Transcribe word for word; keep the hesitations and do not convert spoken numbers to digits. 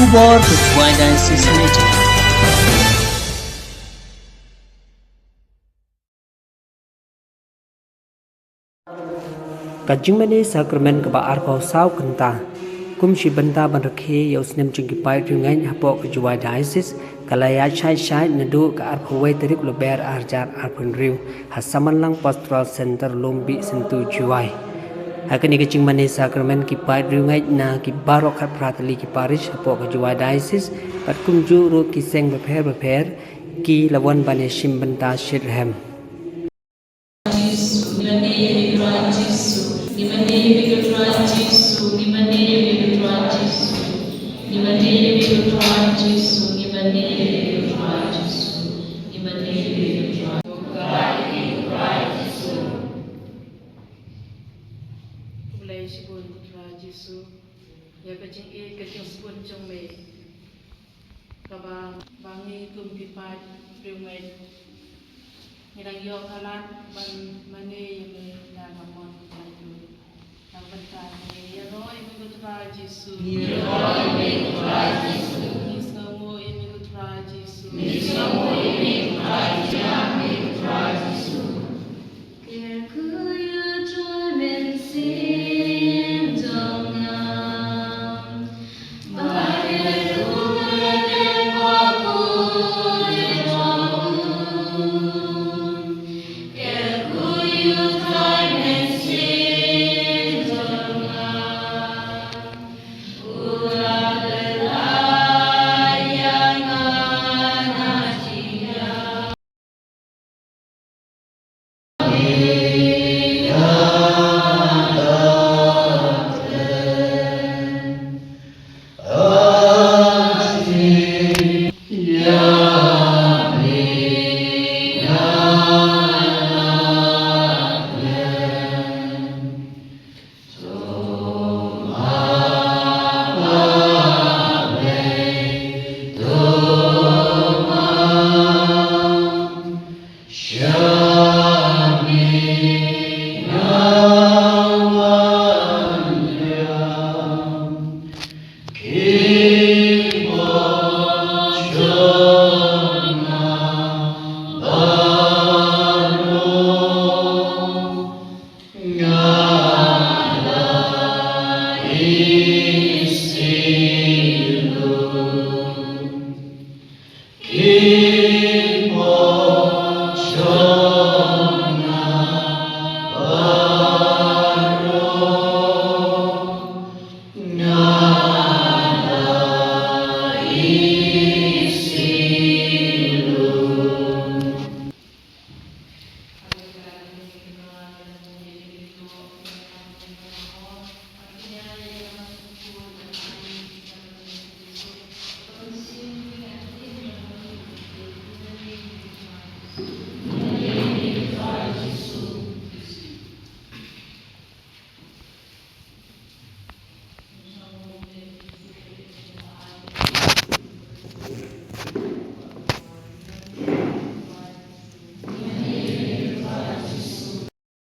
Khubor ka Jowai Diocese Radio. Ka jingmane sakramen kaba arphew saw kynta kum shi bynta ban rakhe ïa u snem jong ki paid riewngeit hapoh ka Jowai Diocese ka la ïaid shai shai naduh ka arphew wei tarik Lber ar hajar arphew hynriew ha Samanlang Pastoral Centre, Lumbih Syntu, Jowai. Ha kane ka jingmane sakramen ki paid riewngeit na ki baroh khatphra tylli ki parish hapoh ka Jowai Diocese bad kumjuh ruh ki seng bapher bapher ki la wan ban ïashim bynta shitrhem. Khublei shibun ko Trai Jisu ïa ka jingïeit ka jingsbun jong me. Kaba ba ngi kum ki paid riewngeit ngi dang ïoh ka lad ban mane ïa me na ka mon ka jong me. Na ka bynta me ïaroh ïa me ko Trai Jisu. Ïaroh ïa me ko Trai Jisu. Ngi sngewnguh ïa me ko Trai Jisu. Ngi sngewnguh ïa me ko Trai Jisu. Ïa me ko Trai Jisu.